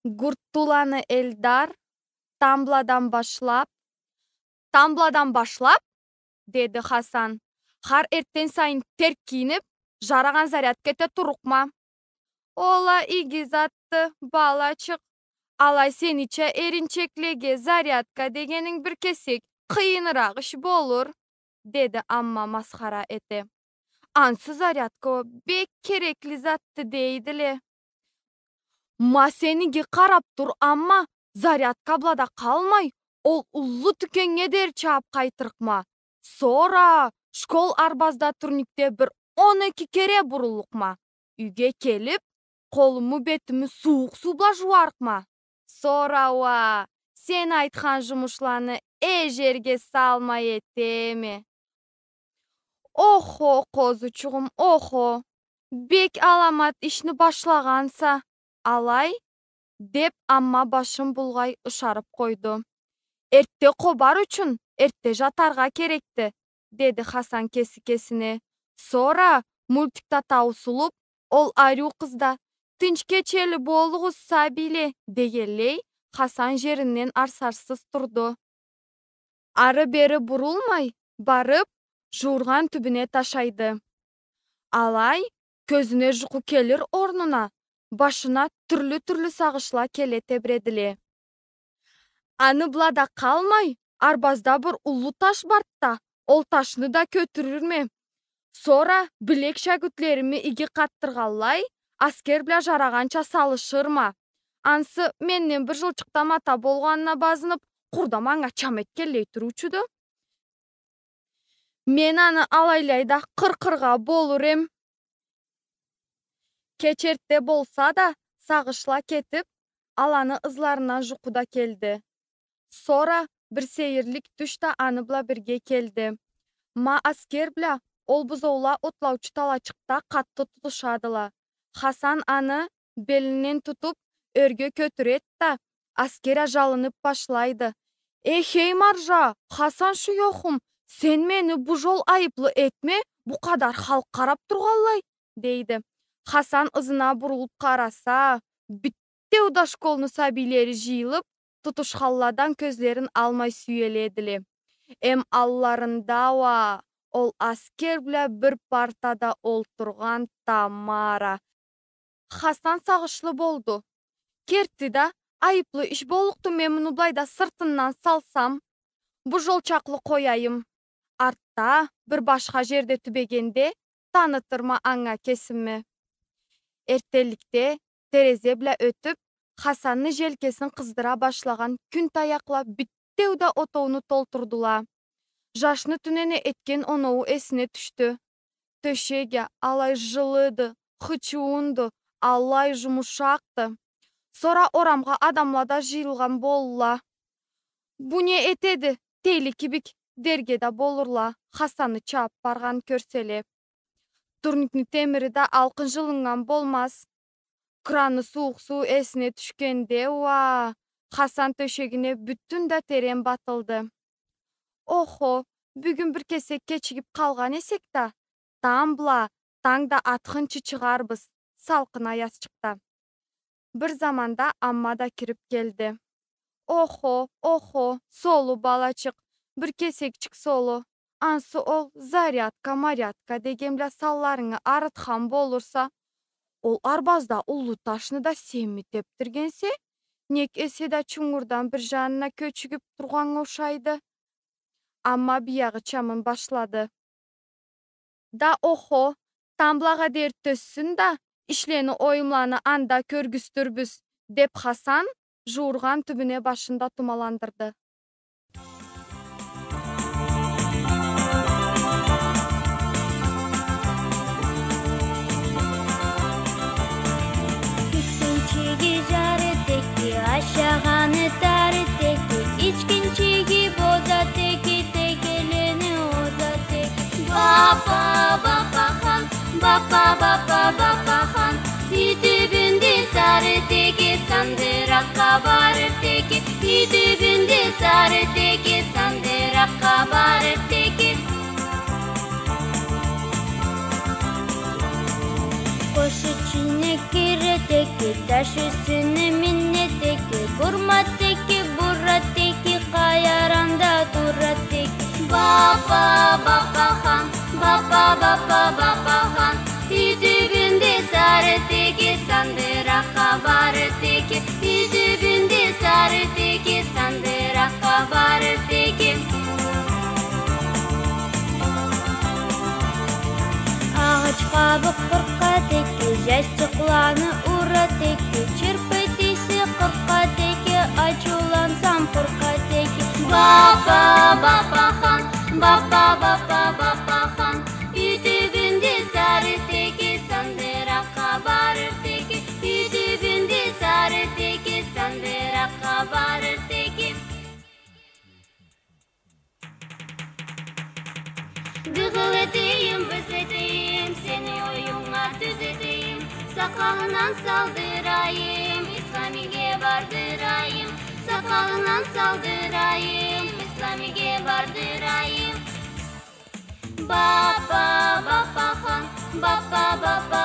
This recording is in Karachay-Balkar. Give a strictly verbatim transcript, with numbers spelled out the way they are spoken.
Гуртуланы Эльдар, тамбладан башлап. Тамбладан башлап? — деди Хасан. — Хар эртден сайын терк кийинип, жарагъан зарядка эте турлукъма. — Ол а иги затды, балачыкъ. Алай сенича эринчеклеге зарядка дегенинг бир кесек къыйыныракъ иш болур, — деди Амма масхара эте. — Ансы зарядка бек керекли затды дейдиле. — Ма сен иги къарап тур, Амма, зарядка бла да къалмай, ол уллу тюкеннге дери чабып къайтырыкъма. Сора школ арбазда турникде бир он эки кере буруллукъма. Юйге келип, къолуму, бетими сууукъ суу бла жууарыкъма. Сора уа сен айтхан жумушланы эжерге салмай этеме. — Охо, къозучугъум, охо. Бек аламат ишни башлагъанса, алай, — деп, Амма башын булгъай, ышарып къойду. — Эртде къобар ючюн эртде жатаргъа керекди, — деди Хасан кеси кесине. Сора мультик да тауусулуп, ол ариу къыз да: «Тынч кечели болугъуз, сабийле», — дегенлей, Хасан жеринден арсарсыз турду. Ары-бери бурулмай, барып, жууургъан тюбюне ташайды. Алай, кёзюне жукъу келир орнуна, башына тюрлю-тюрлю сагъышла келе тебредиле. Аны бла да къалмай, арбазда бир уллу таш барды да, ол ташны да кётюрюрме. Сора билек шагютлерими иги къатдыргъанлай, аскер бла жарагъанча салышырма. Ансы менден бир жылчыкъ да мата болгъанына базынып, къурда манга чам этгенлей туруучуду. Мен аны алайлай да къыркъыргъа болур эм. Кеч эртде болса да, сагъышла кетип, аланы ызларындан жукъу да келди. Сора бир сейирлик тюш да аны бла бирге келди. Ма аскер бла ол бузоула отлаучу талачыкъда къаты тутушадыла. Хасан аны белинден тутуп, ёрге кётюреди да, аскер а жалынып башлайды: «Эхей, маржа, Хасан шуёхум, сен мени бу жол айыплы этме, бу къадар халкъ къарап тургъанлай», — дейди. Хасан ызына бурулуп къараса, битеу да школну сабийлери жыйылып, тутушханладан кёзлерин алмай сюеледиле. Эм алларында уа ол аскер бла бир партада олтургъан Тамара. Хасан сагъышлы болду. «Керти да, айыплы иш боллукъду, мен муну былайда сыртындан салсам. Бу жол чакълы къояйым. Артда бир башха жерде тюбегенде, танытырма анга кесими». Эртденликде терезе бла ётюп, Хасанны желкесин къыздыра башлагъан кюн таякъла битеу да отоуну толтурдула. Жашны тюнене этген оноуу эсине тюшдю. Тёшек а алай жылыды, хычыуунду, алай жумушакъды. Сора орамгъа адамла да жыйылгъан болурла. «Бу не этеди, тели кибик», — дерге да болурла, Хасанны чабып баргъанын кёрселе. Турникни темири да алкъын жылыннган болмаз. Кранны сууукъ суу эсине тюшгенде уа, Хасан тёшегине бютюн да терен батылды. «Охо, бюгюн бир кесек кечигип къалгъан эсек да, тамбла, тангда атхынчы чыгъарбыз, салкъын аязчыкъда». Бир заманда Амма да кирип келди. «Охо, охо, солу, балачыкъ, бир кесекчик солу. Ансы ол зарядка-марядка деген бла санларынгы арытхан болурса. Ол арбазда уллу ташны да сенми тепдиргенсе? Нек эсе да чунгурдан бир жанына кёчюгюп тургъаннга ушайды». Амма биягъы чамын башлады. «Да охо, тамблагъа дери тёзсюн да, ишлени, оюмланы анда кёргюзтюрбюз», — деп, Хасан жууургъан тюбюне башын да тумаландырды. Кюткенчиги жары теки, ашагъаны тары теки, ичгенчиги боза теки, текелени оза теки. Бапа, бапа хан, бапа, бапа, бапа хан, юй тюбюнде сары теки, сандыракъгъа барыр теки, юй тюбюнде сары теки, сандыракъгъа барыр теки. Къош ичине кире теки, таш юсюне мине Бурма теки, бурра теки, къаяранда турра теки. Бапа, бапа хан, бапа, бапа, бапа хан. Юй тюбюнде сары теки, сандыракъгъа барыр теки. Юй тюбюнде сары теки, сандыракъгъа барыр теки. Агъач къабыкъ къыркъа теки, жашчыкъланы урра теки, чырпы тийсе къыркъа теки, ачыулансам къыркъа теки. Бапа, бапа хан, бапа, бапа, бапа хан. Юй тюбюнде сары теки, сандыракъгъа барыр теки. Юй тюбюнде сары теки, сандыракъгъа барыр теки. Дыгъыл этейим, быз этейим, сени оюнга тюз этейим. Сакъалынгдан салдырайым, Исламийге бардырайым. Сакъалынгдан салдырайым, Исламийге бардырайым. Бапа, бапа хан, бапа, бапа,